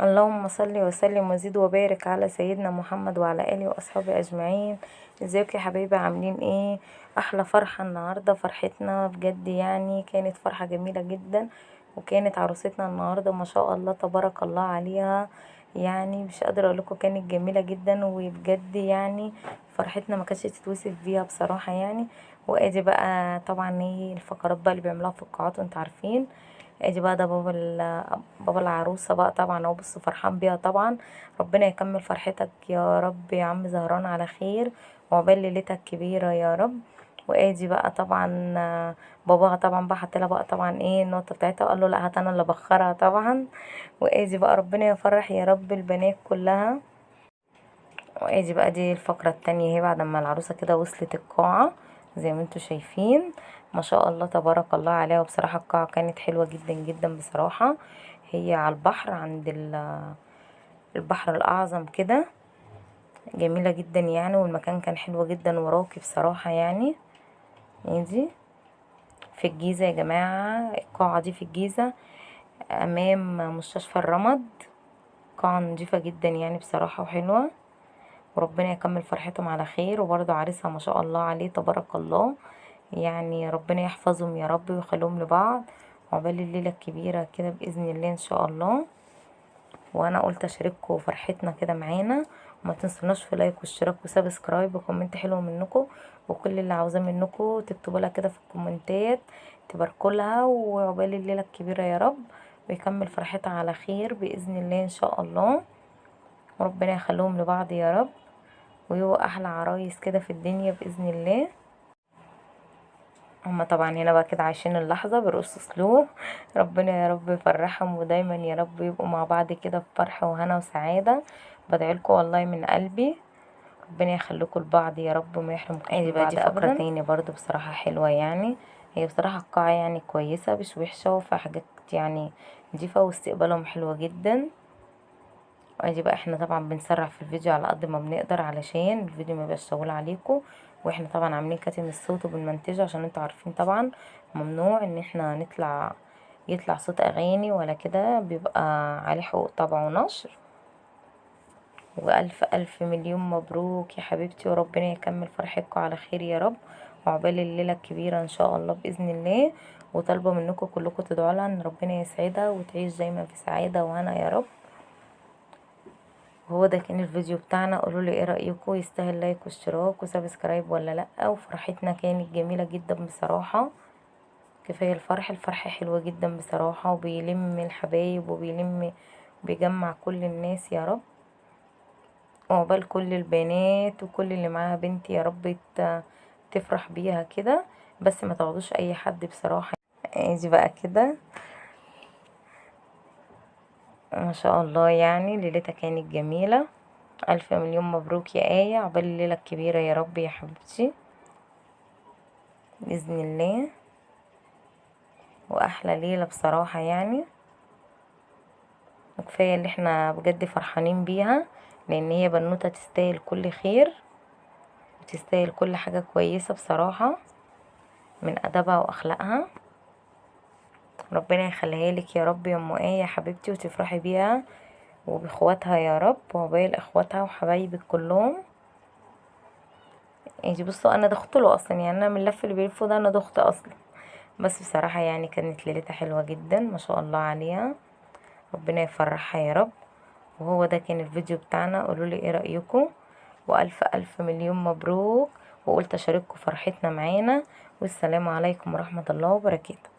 اللهم صل وسلم وزد وبارك على سيدنا محمد وعلى اله واصحابه اجمعين. ازيكم يا حبايبي؟ عاملين ايه؟ احلى فرحه النهارده، فرحتنا بجد يعني كانت فرحه جميلة جدا، وكانت عروستنا النهارده ما شاء الله تبارك الله عليها، يعني مش قادرة اقول لكم كانت جميلة جدا، وبجد يعني فرحتنا ما كانتش تتوصف بيها بصراحة يعني. وادي بقى طبعا ايه الفقرات بقى اللي بيعملوها في القاعات وانتوا عارفين. ادي بقى ده بابا العروسة بقى طبعا اهو، بصوا فرحان بيها طبعا. ربنا يكمل فرحتك يا رب يا عم زهران على خير، وعقبال ليلتك الكبيرة يا رب. وادي بقى طبعا باباها طبعا بقى حط لها بقى طبعا ايه النقطة بتاعتها، وقال له لا هات انا اللي بخرها طبعا. وادي بقى ربنا يفرح يا رب البنات كلها. وادي بقى دي الفقرة التانية اهي، بعد ما العروسة كده وصلت القاعة زي ما انتوا شايفين ما شاء الله تبارك الله عليها. وبصراحة القاعة كانت حلوة جدا جدا بصراحة، هي على البحر عند البحر الاعظم كده، جميلة جدا يعني، والمكان كان حلو جدا وراقي بصراحة يعني. دي في الجيزة يا جماعة، القاعة دي في الجيزة امام مستشفى الرمد، قاعة نظيفة جدا يعني بصراحة وحلوه، وربنا يكمل فرحتهم على خير. وبرضه عريسها ما شاء الله عليه تبارك الله يعني، ربنا يحفظهم يا رب ويخليهم لبعض، وعقبال الليلة الكبيرة كده باذن الله ان شاء الله. وانا قلت اشارككم فرحتنا كده معانا، وما تنسوناش في like واشتراك و subscribe و comment حلو منكم، وكل اللي عاوزاه منكم تكتبوا لها كده في الكومنتات تباركوا لها، وعقبال الليلة الكبيرة يا رب، ويكمل فرحتها على خير باذن الله ان شاء الله، وربنا يخليهم لبعض يا رب، ويبقوا احلى عرايس كده في الدنيا باذن الله. هما طبعا هنا بقى كده عايشين اللحظة بيرقصوا سلو، ربنا يا رب يفرحهم، ودايما يا رب يبقوا مع بعض كده في فرح وهنا وسعادة. بدعي لكم والله من قلبي، ربنا يخليكم لبعض يا رب وما يحرمكم من بعض. دي فقره تاني برضو بصراحة حلوة يعني، هي بصراحة القاعة يعني كويسة مش وحشة، وفيها حاجات يعني نضيفه واستقبالهم حلوة جدا. وادي بقى احنا طبعا بنسرع في الفيديو على قد ما بنقدر علشان الفيديو ما يبقاش طويل عليكم، واحنا طبعا عاملين كاتم الصوت وبنمنتجه عشان انتوا عارفين طبعا ممنوع ان احنا يطلع صوت اغاني ولا كده، بيبقى عليه حقوق طبع ونشر. والف الف مليون مبروك يا حبيبتي، وربنا يكمل فرحتكم على خير يا رب، وعقبال الليلة الكبيرة ان شاء الله باذن الله. وطالبه منكم كلكم تدعوا لها ان ربنا يسعدها وتعيش دايما في سعادة وهنا يا رب. وهو ده كان الفيديو بتاعنا، قولوا لي ايه رايكم، يستاهل like واشتراك و subscribe ولا لا؟ وفرحتنا كانت جميلة جدا بصراحة، كفاية الفرح، الفرح حلو جدا بصراحة، وبيلم الحبايب وبيلم بيجمع كل الناس يا رب، وعقبال كل البنات وكل اللي معاها بنت يا رب تفرح بيها كده، بس ما تاخدوش اي حد بصراحة. ادي بقى كده ما شاء الله يعني ليلتها كانت جميلة. ألف مليون مبروك يا آية، عقبال الليلة الكبيرة يا رب يا حبيبتي بإذن الله، وأحلى ليلة بصراحة يعني، وكفاية اللي احنا بجد فرحانين بيها، لأن هي بنوتة تستاهل كل خير وتستاهل كل حاجة كويسة بصراحة من أدبها وأخلاقها. ربنا يخليها لك يا رب يا ام ايه يا حبيبتي، وتفرحي بيها وباخواتها يا رب، وعقبال اخواتها وحبايبك كلهم. يعني بصوا انا دخت له اصلا يعني، انا من اللف اللي بيلفه ده انا دخت اصلا، بس بصراحة يعني كانت ليلتها حلوة جدا ما شاء الله عليها، ربنا يفرحها يا رب. وهو ده كان الفيديو بتاعنا، قولوا لي ايه رايكم، والف الف مليون مبروك، وقلت اشارككم فرحتنا معانا. والسلام عليكم ورحمة الله وبركاته.